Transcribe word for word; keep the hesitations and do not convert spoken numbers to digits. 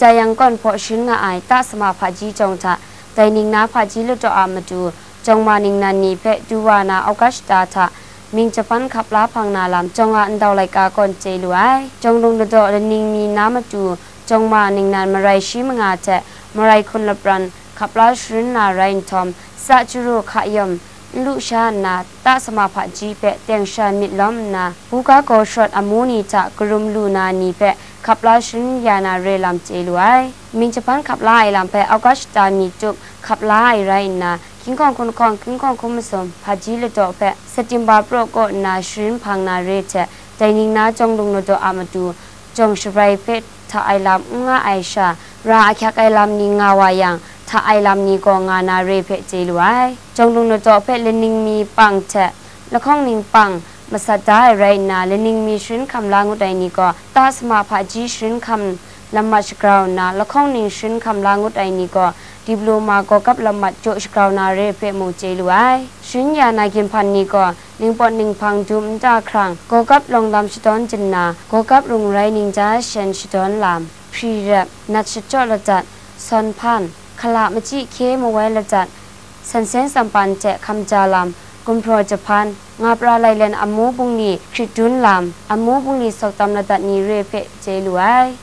Yang kawn hpaw sharin nga ai ta sama hpaji jawng hta, dai ningna hpaji ladaw a matu, jawng ma ningnan ni hpe du wa na August shata hta, ming jahpan hkap la hpang na lam, jawng a ndau laika kawn chye lu ai. Jawng lung ladaw laning mi na matu, jawng ma ningnan marai shi manga hte marai hkun lapran hkap la sharin na rai nhtawm, sa chyaru hka yawm n lu sha nna, ta sama hpaji hpe teng sha myit lawm nna, buga gaw shawt amu ni hta karum lu na ni hpe hkap la sharin ya na re lam chye lu ai. Ming jahpan hkap la ai lam hpe August shata mi tup hkap la ai rai nna, King Hkawng hkun lahkawng, King Hkawng hkun masum hpaji ladaw hpe September praw kaw nna sharin hpang na re hte, dai ningna jawng lung ladaw a matu, jawng shabrai hpe hta ai lam n nga ai sha, ra ahkyak ai lam ni nga wa yang, hta ai lam ni gaw nga na re hpe chye lu ai. Jawng lung ladaw hpe laning mi pang hte lahkawng ning pang masat da ai rai nna, laning mi sharin hkam la ngut ai ni gaw, ta sama hpaji sharin hkam lam mat shagrau nna, lahkawng ning sharin hkam la ngut ai ni gaw, diploma gawgap lam mat jaw shagrau na re hpe mung chye lu ai. Sharin ya na ginhpan ni gaw, ningpawt ninghpang dum nta hkrang, gawgap lawng lam shadawn jinna, gawgap rung rai ningja shen shadawn lam, hpri rep, nat shachyaw ladat, sawn hpan, hkala machyi hkye mawai ladat, sansen sampan hte hkamja lam, gumhpraw jahpan, nga pra lailen amu bungli hkrit dun lam, amu bungli sawk tam ladat ni re hpe chye lu ai.